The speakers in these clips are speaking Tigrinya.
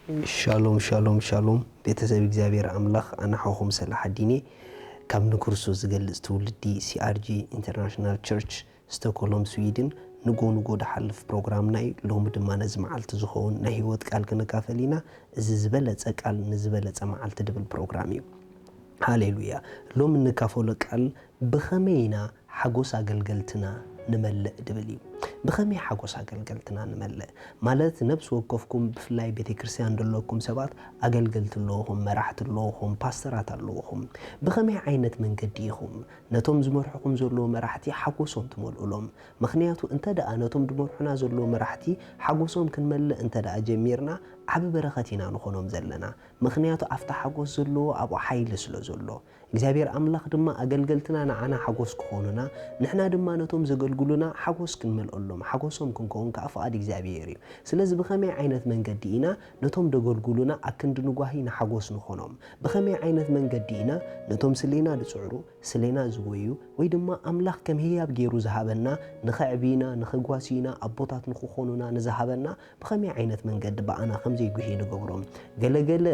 ሻሎም ሻሎም ሻሎም፣ ቤተሰብ እግዚኣብሔር ኣምላኽ። ኣነ ሓኹም ሰላሓዲን እየ፣ ካብ ንክርስቶስ ዝገልጽ ትውልዲ ሲኣርጂ ኢንተርናሽናል ቸርች፣ ስቶክሆልም ስዊድን። ንጎ ንጎ ድሓልፍ ፕሮግራምና እዩ። ሎሚ ድማ ነዚ መዓልቲ ዝኸውን ናይ ህይወት ቃል ክንካፈል ኢና። እዚ ዝበለጸ ቃል ንዝበለጸ መዓልቲ ድብል ፕሮግራም እዩ። ሃሌሉያ። ሎም እንካፈሎ ቃል ብኸመይ ኢና ሓጎስ ኣገልገልትና ንመልእ ድብል እዩ። ብኸመይ ሓጎስ ኣገልገልትና ንመልእ ማለት፣ ነብሲ ወከፍኩም ብፍላይ ቤተክርስትያን ዘለኩም ሰባት ኣገልገልቲ ኣለኹም፣ መራሕቲ ኣለኹም፣ ፓስተራት ኣለኹም። ብኸመይ ዓይነት መንገዲ ኢኹም ነቶም ዝመርሕኹም ዘለዉ መራሕቲ ሓጎሶም ትመልኡሎም? ምኽንያቱ እንተ ደኣ ነቶም ዝመርሑና ዘለዉ መራሕቲ ሓጎሶም ክንመልእ እንተ ደኣ ጀሚርና፣ ዓቢ በረኸት ኢና ንኾኖም ዘለና። ምኽንያቱ ኣብቲ ሓጎስ ዘለዎ ኣብኡ ሓይሊ ስለ ዘሎ። እግዚኣብሔር ኣምላኽ ድማ ኣገልገልትና ንዓና ሓጎስ ክኾኑና፣ ንሕና ድማ ነቶም ዘገልግሉና ሓጎስ ክንመልኦሎም፣ ሓጎሶም ክንከውን ከኣ ፍቓድ እግዚኣብሔር እዩ። ስለዚ ብኸመይ ዓይነት መንገዲ ኢና ነቶም ደገልግሉና ኣክንዲ ንጓሂ ንሓጎስ ንኾኖም? ብኸመይ ዓይነት መንገዲ ኢና ነቶም ስሌና ዝጽዕሩ፣ ስሌና ዝጎዩ፣ ወይ ድማ ኣምላኽ ከም ህያብ ገይሩ ዝሃበና፣ ንኸዕብዩና፣ ንኸጓስዩና፣ ኣቦታት ንኽኾኑና ንዝሃበና፣ ብኸመይ ዓይነት መንገዲ ብኣና ከም ዘይጉሂ ንገብሮም? ገለገለ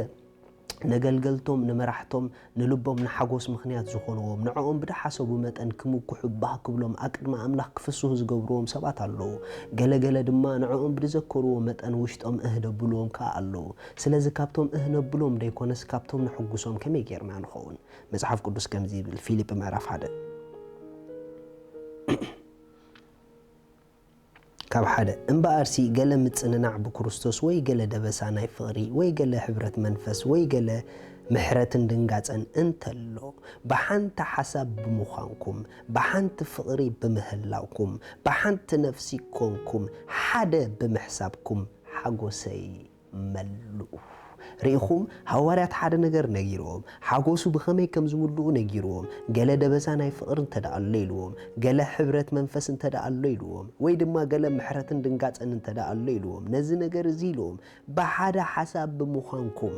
ነገልገልቶም፣ ንመራሕቶም፣ ንልቦም ንሓጎስ ምኽንያት ዝኾንዎም፣ ንዕኦም ብድሓሰቡ መጠን ክምኩሑ ባህ ክብሎም፣ ኣቅድሚ ኣምላኽ ክፍስሁ ዝገብርዎም ሰባት ኣለዉ። ገለገለ ድማ ንዕኦም ብዝዘከርዎ መጠን ውሽጦም እህ ደብልዎም ከኣ ኣለዉ። ስለዚ ካብቶም እህ ነብሎም ደይኮነስ፣ ካብቶም ንሕጉሶም ከመይ ጌርና ንኸውን? መጽሓፍ ቅዱስ ከምዚ ይብል፣ ፊልጲ ምዕራፍ ሓደ ካብ ሓደ፣ እምበኣርሲ ገለ ምጽንናዕ ብክርስቶስ፣ ወይ ገለ ደበሳ ናይ ፍቕሪ፣ ወይ ገለ ሕብረት መንፈስ፣ ወይ ገለ ምሕረትን ድንጋጸን እንተሎ፣ ብሓንቲ ሓሳብ ብምዃንኩም፣ ብሓንቲ ፍቕሪ ብምህላውኩም፣ ብሓንቲ ነፍሲ ኮንኩም፣ ሓደ ብምሕሳብኩም ሓጎሰይ መልኡ። ርኢኹም፣ ሃዋርያት ሓደ ነገር ነጊርዎም፣ ሓጎሱ ብኸመይ ከም ዝምልኡ ነጊርዎም። ገለ ደበሳ ናይ ፍቕሪ እንተ ደኣ ኣሎ ኢልዎም፣ ገለ ሕብረት መንፈስ እንተ ደኣ ኣሎ ኢልዎም፣ ወይ ድማ ገለ ምሕረትን ድንጋጸን እንተ ደኣ ኣሎ ኢልዎም፣ ነዚ ነገር እዚ ኢልዎም፣ ብሓደ ሓሳብ ብምዃንኩም፣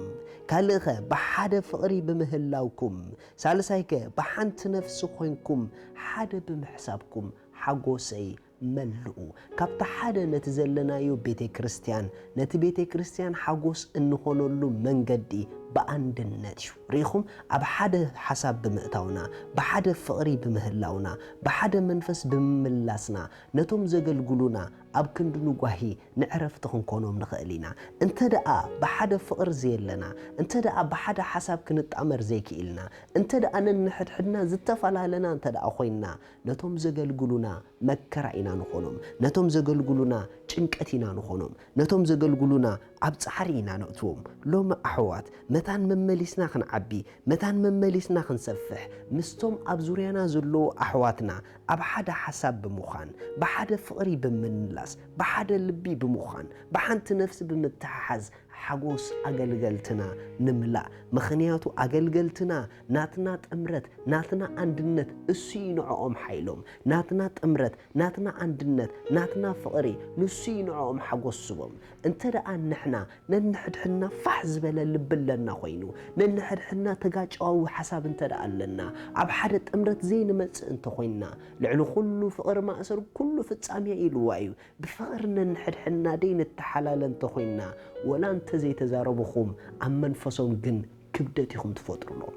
ካልእኸ ብሓደ ፍቕሪ ብምህላውኩም፣ ሳልሳይከ ብሓንቲ ነፍሲ ኮይንኩም ሓደ ብምሕሳብኩም ሓጎሰይ መልኡ። ካብቲ ሓደ ነቲ ዘለናዮ ቤተ ክርስቲያን፣ ነቲ ቤተ ክርስቲያን ሓጎስ እንኾነሉ መንገዲ ብኣንድነት እዩ። ርኢኹም፣ ኣብ ሓደ ሓሳብ ብምእታውና፣ ብሓደ ፍቕሪ ብምህላውና፣ ብሓደ መንፈስ ብምምላስና፣ ነቶም ዘገልግሉና ኣብ ክንዲ ንጓሂ ንዕረፍቲ ክንኮኖም ንኽእል ኢና። እንተ ደኣ ብሓደ ፍቕሪ ዘየለና፣ እንተ ደኣ ብሓደ ሓሳብ ክንጣመር ዘይክኢልና፣ እንተ ደኣ ነንሕድሕድና ዝተፈላለና እንተ ደኣ ኮይንና፣ ነቶም ዘገልግሉና መከራ ኢና ንኾኖም። ነቶም ዘገልግሉና ጭንቀት ኢና ንኾኖም። ነቶም ዘገልግሉና ኣብ ጻዕሪ ኢና ነእትዎም። ሎሚ ኣሕዋት፣ መታን መመሊስና ክንዓቢ፣ መታን መመሊስና ክንሰፍሕ፣ ምስቶም ኣብ ዙርያና ዘለዉ ኣሕዋትና ኣብ ሓደ ሓሳብ ብምዃን፣ ብሓደ ፍቕሪ ብምምላስ፣ ብሓደ ልቢ ብምዃን፣ ብሓንቲ ነፍሲ ብምትሕሓዝ፣ ሓጎስ ኣገልገልትና ንምላእ። ምኽንያቱ ኣገልገልትና ናትና ጥምረት፣ ናትና ኣንድነት እሱ እዩ ንዕኦም ሓይሎም። ናትና ጥምረት፣ ናትና ኣንድነት፣ ናትና ፍቕሪ ንሱ እዩ ንዕኦም ሓጎስ ስቦም። እንተ ደኣ ንሕና ነንሕድሕድና ፋሕ ዝበለ ልቢ ኣለና ኮይኑ፣ ነንሕድሕድና ተጋጨዋዊ ሓሳብ እንተ ደኣ ኣለና፣ ኣብ ሓደ ጥምረት ዘይንመጽእ እንተ ኮይንና፣ ልዕሊ ኩሉ ፍቕሪ ማእሰር ኩሉ ፍጻሜ ኢልዋ እዩ። ብፍቕሪ ነንሕድሕድና ደይ ንተሓላለ እንተ ኮይንና፣ ወላ እንተ ዘይተዛረብኹም፣ ኣብ መንፈሶም ግን ክብደት ኢኹም ትፈጥሩሎም።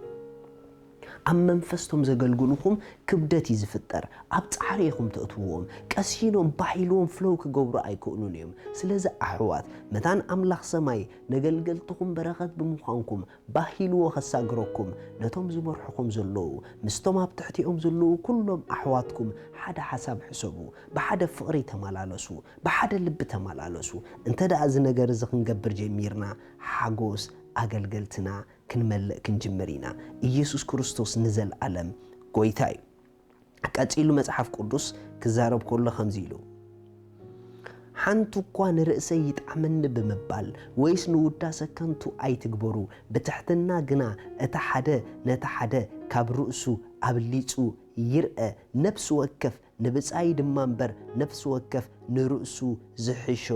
ኣብ መንፈስቶም ዘገልግሉኹም ክብደት እዩ ዝፍጠር። ኣብ ጻዕሪ ኢኹም ተእትውዎም። ቀሲኖም፣ ባሂልዎም ፍለው ክገብሩ ኣይክእሉን እዮም። ስለዚ ኣሕዋት፣ መታን ኣምላኽ ሰማይ ነገልገልትኹም በረኸት ብምዃንኩም፣ ባሂልዎ ከሳግረኩም፣ ነቶም ዝመርሑኹም ዘለዉ፣ ምስቶም ኣብ ትሕቲኦም ዘለዉ ኩሎም ኣሕዋትኩም ሓደ ሓሳብ ሕሰቡ። ብሓደ ፍቕሪ ተመላለሱ፣ ብሓደ ልቢ ተመላለሱ። እንተ ደኣ እዚ ነገር እዚ ክንገብር ጀሚርና፣ ሓጎስ ኣገልገልትና ክንመልእ ክንጅምር ኢና። ኢየሱስ ክርስቶስ ንዘለኣለም ጐይታ እዩ። ቀጺሉ መጽሓፍ ቅዱስ ክዛረብ ከሎ ከምዚ ኢሉ፣ ሓንቲ እኳ ንርእሰይ ይጥዓመኒ ብምባል ወይስ ንውዳሰ ከንቱ ኣይትግበሩ፣ ብትሕትና ግና እቲ ሓደ ነቲ ሓደ ካብ ርእሱ ኣብሊጹ ይርአ፣ ነፍሲ ወከፍ ንብጻይ ድማ እምበር ነፍሲ ወከፍ ንርእሱ ዝሕሾ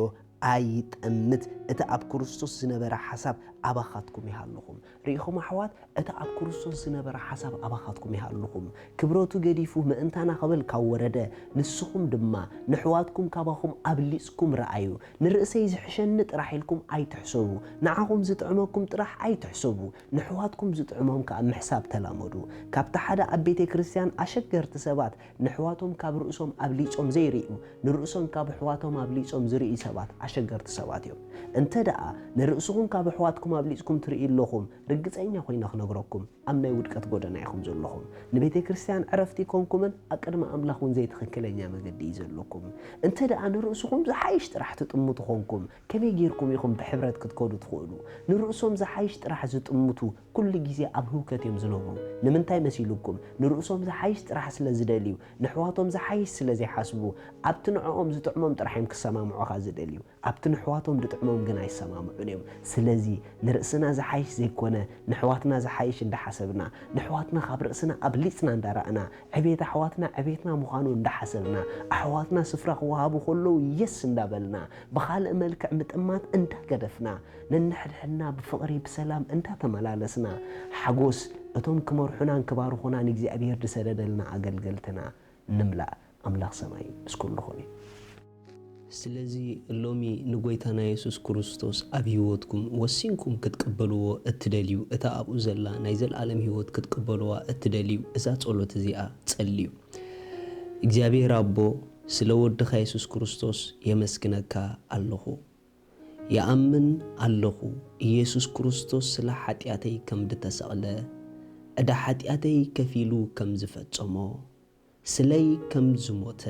ኣይጠምት። እቲ ኣብ ክርስቶስ ዝነበረ ሓሳብ ኣባኻትኩም ይሃልኹም። ርኢኹም ኣሕዋት፣ እቲ ኣብ ክርስቶስ ዝነበረ ሓሳብ ኣባኻትኩም ይሃልኹም። ክብረቱ ገዲፉ ምእንታና ክብል ካብ ወረደ፣ ንስኹም ድማ ንሕዋትኩም ካባኹም ኣብሊጽኩም ረኣዩ። ንርእሰይ ዝሕሸኒ ጥራሕ ኢልኩም ኣይትሕሰቡ። ንዓኹም ዝጥዕመኩም ጥራሕ ኣይትሕሰቡ። ንሕዋትኩም ዝጥዕሞም ከኣ ምሕሳብ ተላመዱ። ካብቲ ሓደ ኣብ ቤተ ክርስቲያን ኣሸገርቲ ሰባት ንሕዋቶም ካብ ርእሶም ኣብሊጾም ዘይርእዩ፣ ንርእሶም ካብ ኣሕዋቶም ኣብሊጾም ዝርእዩ ሰባት ኣሸገርቲ ሰባት እዮም። እንተ ደኣ ንርእስኹም ካብ ኣሕዋትኩም ኣብሊጽኩም ትርእዩ ኣለኹም፣ ርግጸኛ ኮይነ ክነግረኩም፣ ኣብ ናይ ውድቀት ጎደና ኢኹም ዘለኹም። ንቤተ ክርስቲያን ዕረፍቲ ኣይኮንኩምን፣ ኣብ ቅድሚ ኣምላኽ እውን ዘይትኽክለኛ መገዲ እዩ ዘለኩም። እንተ ደኣ ንርእስኹም ዝሓይሽ ጥራሕ ትጥምቱ ኾንኩም፣ ከመይ ጌርኩም ኢኹም ብሕብረት ክትከዱ ትኽእሉ? ንርእሶም ዝሓይሽ ጥራሕ ዝጥምቱ ኩሉ ግዜ ኣብ ህውከት እዮም ዝነብሩ። ንምንታይ መሲሉኩም? ንርእሶም ዝሓይሽ ጥራሕ ስለ ዝደልዩ፣ ንሕዋቶም ዝሓይሽ ስለ ዘይሓስቡ፣ ኣብቲ ንዕኦም ዝጥዕሞም ጥራሕ እዮም ክሰማምዑኻ ዝደልዩ። ኣብቲ ንሕዋቶም ዝጥዕሞም ግን ኣይሰማምዑን እዮም። ስለዚ ንርእስና ዝሓይሽ ዘይኮነ፣ ንሕዋትና ዝሓይሽ እንዳሓሰብና፣ ንሕዋትና ካብ ርእስና ኣብሊጽና እንዳረኣና፣ ዕቤት ኣሕዋትና ዕቤትና ምዃኑ እንዳሓሰብና፣ ኣሕዋትና ስፍራ ክወሃቡ ከለዉ የስ እንዳበልና፣ ብኻልእ መልክዕ ምጥማት እንዳገደፍና፣ ነንሕድሕድና ብፍቕሪ ብሰላም እንዳተመላለስና፣ ሓጎስ እቶም ክመርሑናን ክባርኹናን እግዚኣብሔር ዝሰደደልና ኣገልገልትና ንምላእ። ኣምላኽ ሰማይ ምስ ኩልኹም እዩ። ስለዚ ሎሚ ንጎይታና የሱስ ክርስቶስ ኣብ ህይወትኩም ወሲንኩም ክትቅበልዎ እትደልዩ፣ እታ ኣብኡ ዘላ ናይ ዘለኣለም ህይወት ክትቅበልዋ እትደልዩ፣ እዛ ጸሎት እዚኣ ጸልዩ። እግዚኣብሔር ኣቦ፣ ስለ ወድኻ የሱስ ክርስቶስ የመስግነካ ኣለኹ። ይኣምን ኣለኹ፣ ኢየሱስ ክርስቶስ ስለ ሓጢኣተይ ከም ዝተሰቕለ፣ ዕዳ ሓጢኣተይ ከፊሉ ከም ዝፈጸሞ፣ ስለይ ከም ዝሞተ፣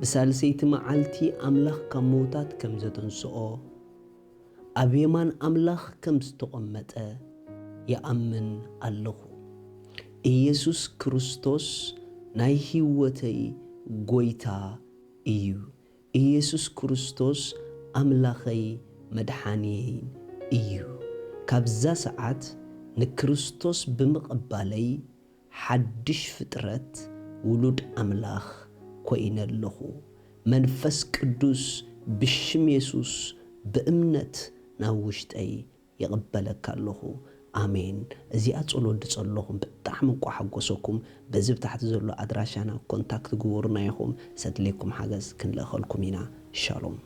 ብሳልሰይቲ መዓልቲ ኣምላኽ ካብ ምዉታት ከም ዘተንስኦ፣ ኣብ የማን ኣምላኽ ከም ዝተቐመጠ ይኣምን ኣለኹ። ኢየሱስ ክርስቶስ ናይ ህይወተይ ጎይታ እዩ። ኢየሱስ ክርስቶስ ኣምላኸይ መድሓንየይን እዩ። ካብዛ ሰዓት ንክርስቶስ ብምቕባለይ ሓድሽ ፍጥረት ውሉድ ኣምላኽ ኮይነ ኣለኹ። መንፈስ ቅዱስ ብሽም የሱስ ብእምነት ናብ ውሽጠይ ይቕበለካ ኣለኹ። ኣሜን። እዚኣ ጸሎት ዝጸለኹም ብጣዕሚ እንቋ ሓጎሰኩም። በዚ ብታሕቲ ዘሎ ኣድራሻና ኮንታክት ግበሩና ኢኹም። ዘድልየኩም ሓገዝ ክንልእኸልኩም ኢና። ሻሎም።